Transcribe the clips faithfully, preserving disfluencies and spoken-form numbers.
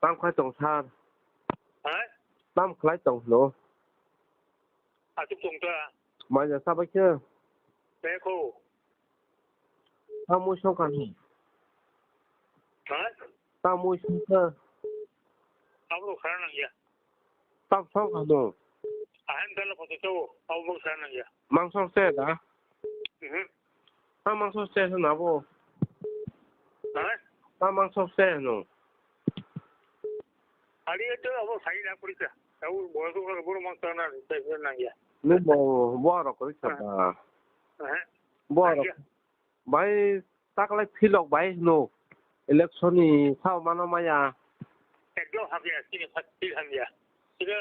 Tam khai tong sir. Ha? Tam khlai tong hino. Achuk tong ta. Mai ja sabai khe. Be ko. Tam mui song kan. Ha? Tam mui song khe. Abo khara nang ya. Tam song kan no. Ahan dala photo to. Abo khara nang ya. Mang song se da. Mhm. Ang mangso se hwno abo. Ha? Ang mangso se hwno. Ari ito abo sai na puri ka. Abo boy ko ko boro mangso na sai na ya. Ni bo bo aro kori sa ba. Ha? Bo aro. Bai taklai philok bai hwno. Election ni sao mano maya. Ekdom hamya, sini phat phil hamya. Sini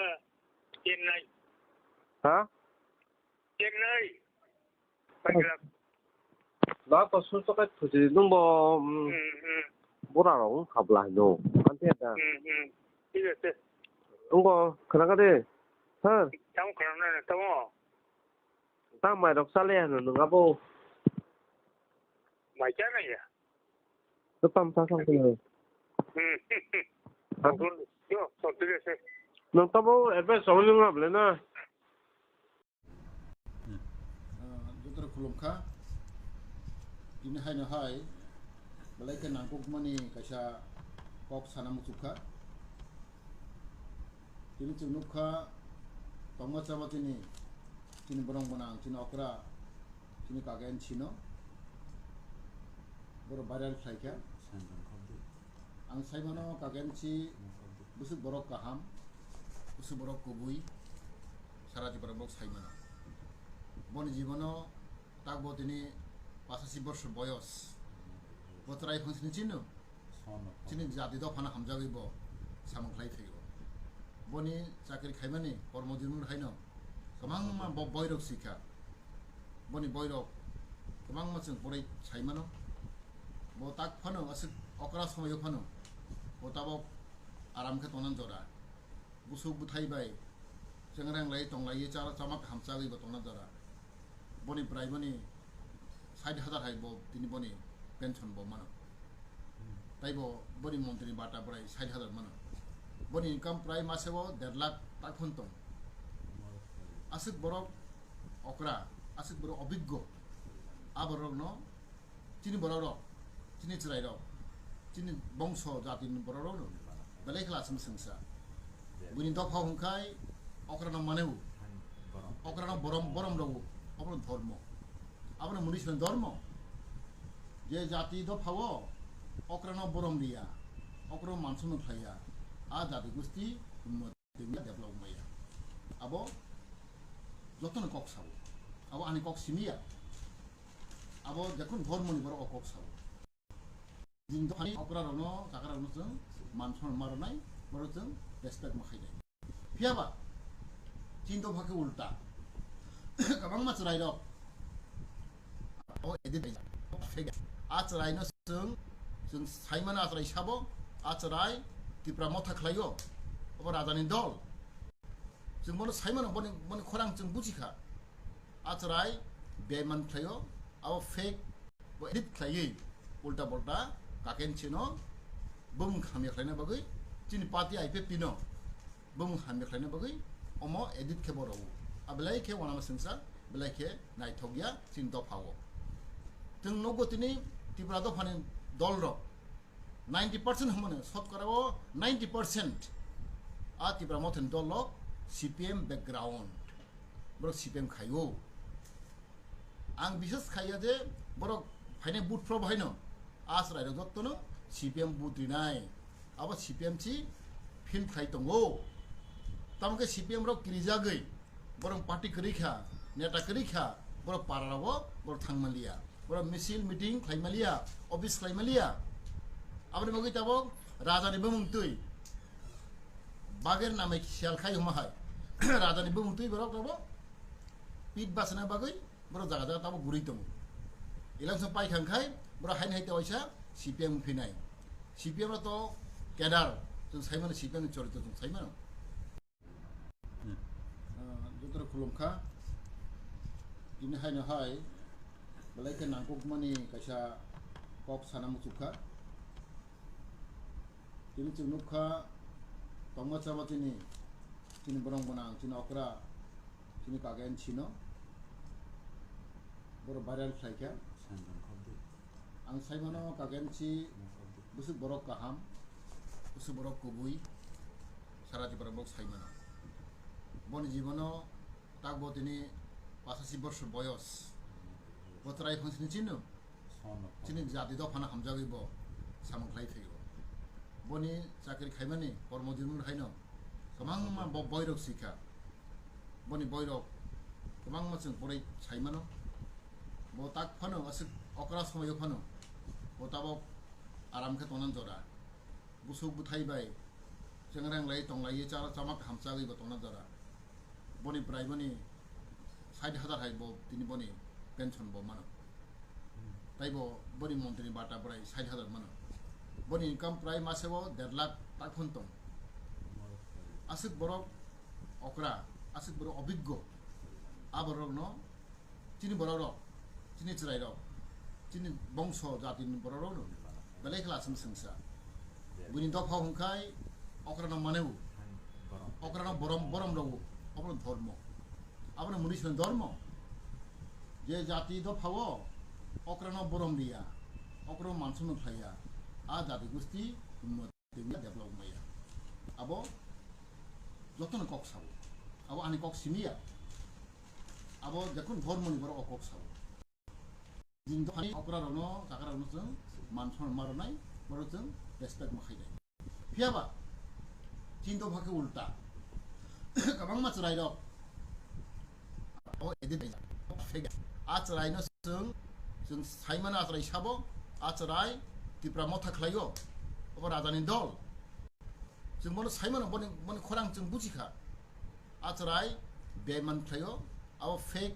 Chennai. Ha? Chennai. Paikrak. Ba ko su to kai thuji nung bo, mm, Hmm, hmm. Bura rok wng kha bla hino. Ante da. Hmm, hmm. Thik ase. Wng bo khana ka de. Sir. Tamo khana na tamo. Ta mai rok chale hano nung abo. Mai cha na ya. To tam ta sam ko. Hmm. Ha? Yo, so thik ase. Nung tamo advice song nung able na. Ah, joto rok khulum kha. Tini haino hai belai khe nangkukmani kaisa kok sana muchuk kha. Tini chwng nuk kha tongma chama chini, chini borong gwnang, chini okra, chini kagen chino borok viral khlai kha. Ang sai mano kagen si bwswk borok kaham, bwswk borok kubui, sara Tripura borok sai mano. Boni jibono tak bo tini pasasi borso boyos. Bo chwrai phang sini chino. Chini jati dophano hamjagwi bo samung khlai phaio. Boni chakri khaimani kormo jirmung haino kwbangma bo boirok sikha. Boni boirok kwbangma chwng porai sai mano. Bo tak phano aswk okra somoio phano bo tabok aram khe tongna jora. Busuk bwthai bai chengreng lai tong lai cha chama kaham chagwi bo tongna jora. Boni bwrai boni sait hajar hai bo tini boni pension bo mano. Taibo boni montri bata bwrai sait hajar mano. Boni income prai maseo der lakh tak phano tong. Aswk borok okra, aswk borok obiggo. A borokno chini borok rok, chini chwrai rok, chini bongso jati ni borok rok no belai khe aswk swngsa. Bini dopha hwnkhe okra no mane u. Okra no borom, borom rw u. Okra no dhormo. Abo no muni sino dhormo. Je jati dopha o okra no borom riya, okra no mansono khlaiya, a jati gusti unnoti. Tengya develop maya. Abo jotono kok sao. Abo ani kok simiya. Abo jekhon dhormo ni borok o kok sao. Jing dophani okra rokno, chakra rokno chwng man son ma rwnai, borok chwng respect ma khainai. Phiyaba, chin dopha khe ulta. Kwbangma chwrai rok. O edit bai. A chwrai no chwng, chwng sai mano a chwrai sabo, a chwrai Tipra Motha khlaio. Obo raja ni dol. Chwng bono sai mano, boni, boni khorang chwng buji kha. A chwrai bemani khlaio, abo fake, bo edit khlaiwi, ulta bolta, kaken chino, bumung hamya khlaina bagwi, chini party I P F T no. Bumung hamya khlaina bagwi omo edit khe bo rw-o. A belai khe uanama swngsa, belai khe naithok ya chini dopha o. Chwng nukgo tini Tripura dophani dol rok ninety percent hwnmano, sotkara o ninety percent a Tipra Mothani dol rok C P M background. Borok C P M khai o. Ang biswas khaiya je borok phainai vote phro bahaino a chwrai rok jottono C P M vote rinai. Abo C P M si feel khlai tongo. Tamo khe C P M rok kirijagwi borok party kwrwi kha, neta kwrwi kha, borok para rogo borok thang manliya. Borok misil meeting khlai manliya, office khlai manliya. Aboni bagwi tabok raja ni bumung twi. Bagir namai siyal khai huma hai. Raja ni bumung twi borok tabok pit basana bagwi borok jaga jaga tabok guri tongo. Election pai khang khai borok haini hai te waisa C P M phinai. C P M ro to kedar, chwng sai mano C P M ni chorito chwng sai mano. Hmm. Ah, joto rok khulum kha. Tini haino hai belai khe nangkukmani kaisa kok sana muchuk kha. Tini chwng nukha tongma chama chini, chini borong gwnang, chini okra, chini kagen chino. Boro viral khlaikha. Ang saimano kagen chi bwswk borok kaham, bwswk borok kubui, sara Tripura borok saimano. Boni jibono takbo tini pachasi borso boyos. Bo chwrai phang sini chino. Chini jati dophano hamjagwi bo samung khlai phaio. Boni chakri khaimani kormo jirmung haino kwbangma bo boirok sikha. Boni boirok kwbangma chwng porai saimano. Bo tak phano aswk okra somoio phano bo tabok aram khe tongna jora. Busuk bwthai bai chengrang lai tonglaiwi cha-, chama kaham chagwi bo tongna jora. Boni bwrai boni sait hajar hai bo tini boni pension bo mano. Taibo boni montri ni bata bwrai sait hajar mano. Boni income prai maseo der lakh tak phano tong. Aswk borok okra, aswk borok obiggo. A borokno chini borok rok, chini chwrai rok, chini bongso jati ni borok rok no belai khe aswk swngsa. Bini dopha hwnkhai okra no mane o, okra no borom, borom rw o, abono dhormo, abono muni sino dhormo. Je jati dopha o okra no borom riya, okra no mansu no khlaiya, a jati gusti unnoti. Tei develop maya. Abo jotono kok sao. Abo ani kok simiya. Abo jekun dhormo ni borok o kok sao. Jin do hani okra rono, chakra rono chwng man son maronai, borok chwng respect ma khainai. Phiyaba, chin do phake ulta. Kabangma chwrai rok. O edit bai. Fake. A chwrai no chwng, chwng saimano a chwrai sabo, a chwrai Tipra Motha khlaio. Obo raja ni dol. Chwng bono saimano boni, boni khorang chwng bujikha. A chwrai bemani khlaio, abo fake,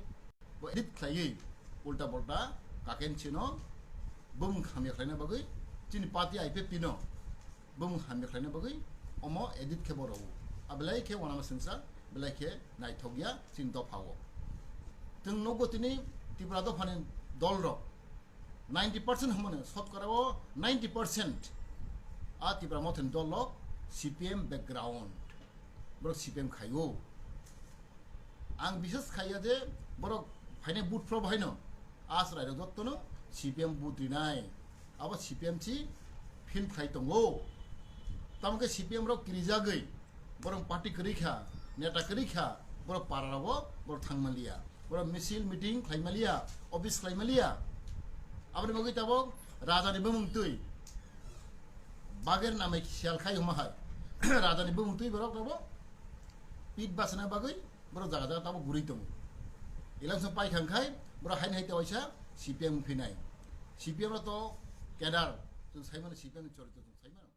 bo edit khlaiwi ulta polta kaken chino bumung hamya khlaina bagwi chini party I P F T no. Bumung hamya khlaina bagwi omo edit khe bo rwo. A belai khe uanama singsa, belai khe naithok ya chini dopha o. Chwng nukgo tini Tripura dophani dol rok ninety percent hwnmano, sotkara o ninety percent a Tripura Mothani dol rok C P M background. Borok C P M khaio. Ang biswas khaiya je borok phainai vote phro bahaino a chwrai rok jottono C P M vote rinai. Abo C P M si feel khlai tongo. Tamo khe C P M rok kirijagwi borok party kwrwi kha, neta kwrwi kha, borok para rogo borok thang manliya. Borok misil meeting khlai manliya, office khlai manliya. Aboni bagwi tabok raja ni bumung twi. Bagir namai siyal khai huma hai. Raja ni bumung twi borok tabok pit basana bagwi borok jaga jaga tabok guri tongo. Election pai khang khai borok haini hai tewaisa C P M phinai. C P M ro to kedar, chwng saimano C P M ni chorito chwng saimano.